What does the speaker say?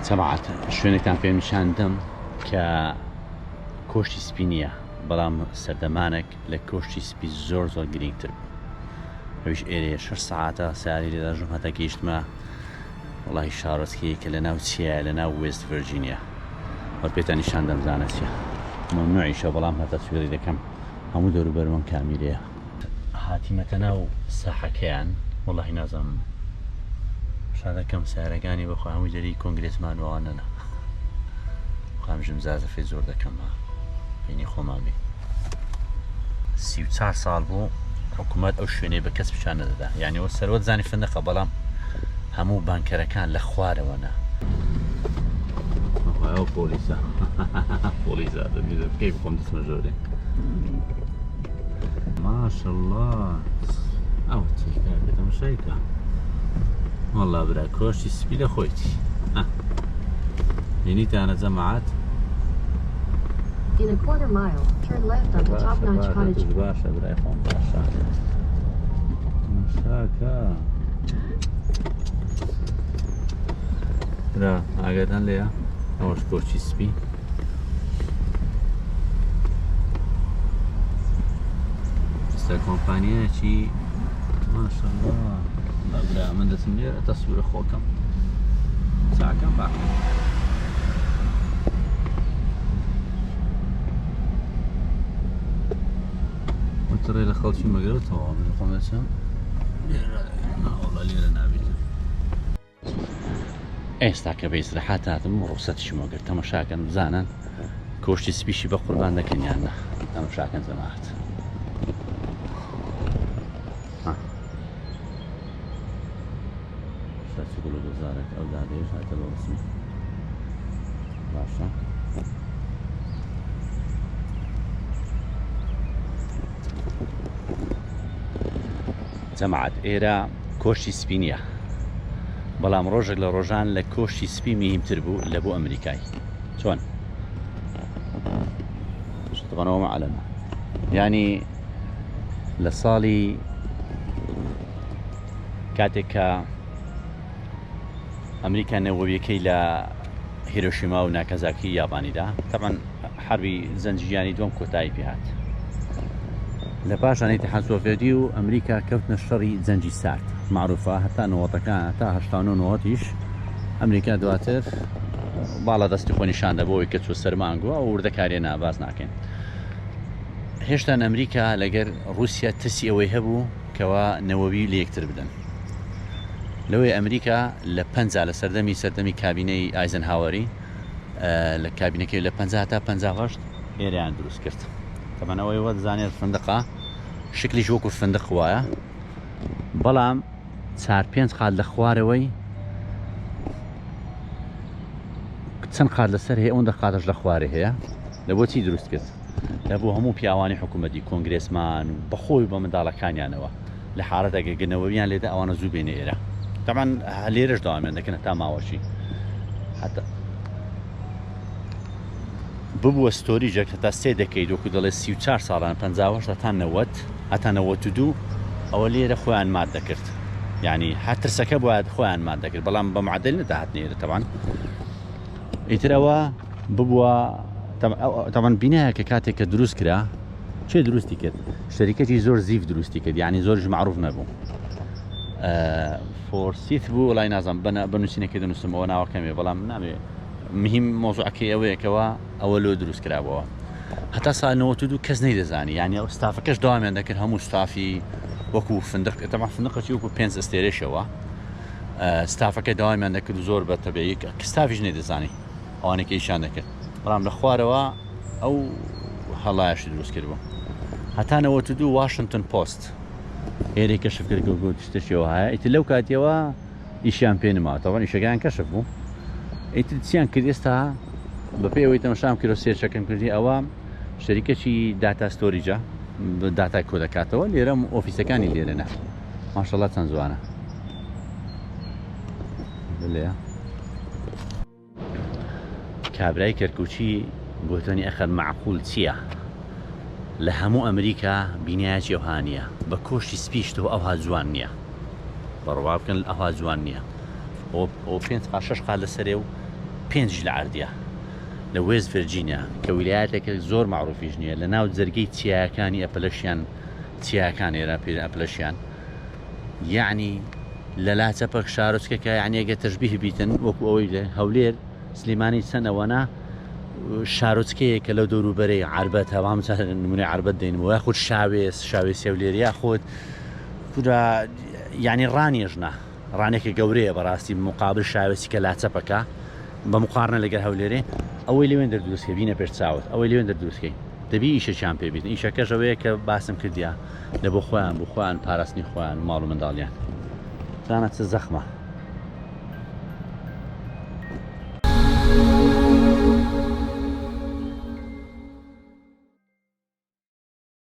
جەماعەت شوێنێکتان پێ نیشان دەم کە کۆشتی سپی نییە بەڵام سەردەمانێک لە کۆشتی سپی زۆر زۆر گرنگتر بوو ئەویش ئێرەیە شەش سەعاتە سیاری لێداژم هەتا گەیشتمە وڵی شارۆچکەیە کە لە ناو چیایە لە ناو وێست ڤرجینیا وە پێتان نیشان دەم زانە چیە مەمنوعیشە بەڵام هەتا سوێری دەکەم هەموو دەوروبەرمان کامیرەیە. هاتیمەتە ناو ساحەکەیان وەڵاهی نازانم شادەکەم سیارەکانی بەخوا هەمووی دەری کۆنگرێسمان و ئەوانەنە خۆم ژم زازەفەی زۆر دەکەم ها بینی خۆمان بی 34 ساڵ بوو حکوومەت ئەو شوێنەی بە کەس پیشان نەدەدا یعنی وە سەروەت زانی فندقە بەڵام هەموو بانکەرەکان لە خوارەوە نا ئەو پۆلیسە پۆلیسە دەبێت بخۆم دەچمە ژۆرێ ماشەڵڵا ئەوە چی کاکە تەماشای کە وەڵا برا کۆشتی سپی لە خۆیتی بینیتانە جەماعەت In a quarter mile, turn left onto Top Notch Cottage. باشە برای خۆم باشە تەماشاکە برا ئاگاتان لێیە ئەوەش کۆچی سپی ئێستا کۆمپانیایەکی ماشەڵڵا برا من دەچم لێرە تەسوورە خۆکەم چاکەم باکەم وتڕێ لە خەڵکی مەگرە تەواو من خۆم دەچم لێرە ناوەڵا لێرە نابێت ئێستا کە بە ئیسراحەت هاتم ڕوخسەتیشم وەگرت تەمەشاکەن بزانن کۆشتی سپیشی بە قوربان دەکەن یان نا تەمەشاکەن جەماعەت سەرچ گوڵ و گوڵزارێک ئەو دادەیەش هاتە بە ڕسمی باشە جەماعەت ئێرە کۆشکی سپی نییە بەڵام ڕۆژێک لە ڕۆژان لە کۆشکی سپی مهمتر بوو لە بۆ ئەمریکای چۆن شتغنەوە معلمە ینی لە ساڵی کاتێک کە ئەمریکا نەوەویەکەی لە هیرۆشیما و ناکەزاکی یابانیدا تەبعەن حەربی جەنگی جیهانی دووەم کۆتایی پێهات. لە پاشان ئیتیحاد سۆڤێتی و ئەمریکا کەوتنە شەڕی جەنگی سارد. مەعروفە هەتا نەوەتەکان هەتا 89 نەوەتیش ئەمریکا دواتر باڵا دەستی خۆی نیشان دا بۆ ئەوەی کە چوە سەر مانگ و ئەو وردەکاریە نا باس ناکەین. هێشتان ئەمریکا لەگەر ڕووسیا ترسی ئەوەی هەبوو کەوا نەوەوی لە یەکتر بدەن. لەوەی ئەمریکا لە 50 لە سەردەمی سەردەمی کابینەی ئایزنهاوەری لە کابینەکەی لە 50 تا 58 ئێرەیان دروست کرد تەبەن ئەوەی وە دەزانێت فندقە شکلیش وەکو فندق وایە بەڵام چار پێنج قات لە خوارەوەی چەند قات لەسەر هەیە ئەوەندە قاتش لە خوارێ هەیە لە بۆچی دروست کرد لە بۆ هەموو پیاوانی حکوومەتی کۆنگرێسمان و بەخۆی بە منداڵەکانیانەوە لە حاڵەتێک گەر نەوەویان لێدا ئەوانە زوو بێنە ئێرە تەبعەن لێرەش داوامیان دەکەن هەتا ماوەشی حتا ببووە storage ێک هەتا سێ دەکەیت وەکو دەڵێ 34 ساڵان 58 هەتا 90 هەتا 92 ئەوە لێرە خۆیان مات دەکرد یعنی هەر ترسەکە بووە خۆیان مات دەکرد بەڵام بە معدل نەدەهات نێرە تەبان ئیتر ئەوە ببووە تەبعەن بینایە کە کاتێک کە دروست کرا کێ دروستی کرد شەریکەتی زۆر زیف دروستی کرد یعنی زۆرش معروف نەبوو فۆرسیت بوو وڵای نازم بە نووسینەکەی دەنووسم ئەوە ناوەکەمێ بەڵام نامێ مهم مۆزوعەکەی ئەوەیەکەوە ئەوە لۆ دروست کرابەوە هەتا سال 92 کەس نەیدەزانی یعنی ئەو ستافەکەش داوامیان دەکرد هەموو ستافی وەکو فندق تەبعا فندقەکی وەکو پێنج ئەستێرەشەوە ستافەکە داوامیان دەکرد زۆر بە تەبیعی ستافیش نەیدەزانی ئەوانەی کە ئیشیان دەکرد بەڵام لە خوارەوە ئەو هەڵایەشی دروست کردبوو هەتا 92 واشنتن پۆست ئێرەی کەشف کرد کە گوت شتێکی وەهایە ئیتر لەو کاتیەوە ئیشیان پێ نما تەوان ئیشەکەیان کەشف بوو ئیتر چیان کرد ئێستا بەپێی ئەوەی تەمەشام کرد و search ەکەم کردی ئەوە شەریکەکی data storage ە داتای کۆ دەکاتەوە لێرە ئۆفیسەکانی لێرەنە ماشەڵڵا چەند جوانە بلێ کابرای کەرکوکی گۆتەنی ئەخەر مەعقول چیە لە هەموو ئەمریکا بینایەکی ئەوها نیە بە کۆشکی سپیش تۆ ئەوها جوان نیە بەڕوا بکەن ئەوها جوان نیە ئەو پێنج قات شەش قات لەسەرێ و پێنجیش لە عەردیە لە وێست ڤێرجینیا کە ویلایەتێکە زۆر مەعروفیش نییە لە ناو جەرگەی چیایەکانی ئەپەلەشیان چیاکان ئێرە پێ ئەپلەشیان یعنی لە لا چەپەک شارۆچکەکە یعنی ئەگەر تەشبیه بیتن وەکو ئەوەی لە هەولێر سلیمانی چەند ئەوەنە شارۆچکەیە کە لەو دەوروبەرەی عربەت هەوام نمونەی عربەت دەینەوە یاخود شاوێس شاوێسی هەولێر یاخود کورا یعنی ڕانیەش نا ڕانێکە گەورەیە بەڕاستی مقابل شاوێسی کە لاچەپەکە بە مقارنە لەگەر هەولێرێ ئەوەی لەوێن دەردروستکە بینە پێش چاوت ئەوەی لەوێن دەردروستکەی دەبی ئیشەکیان پێ بیت ئیشەکەش ئەوەیە کە باسم کردیا لە بۆ خۆیان بۆ خۆیان پاراستنی خۆیان و ماڵ و منداڵیان زانە چ زەخمە.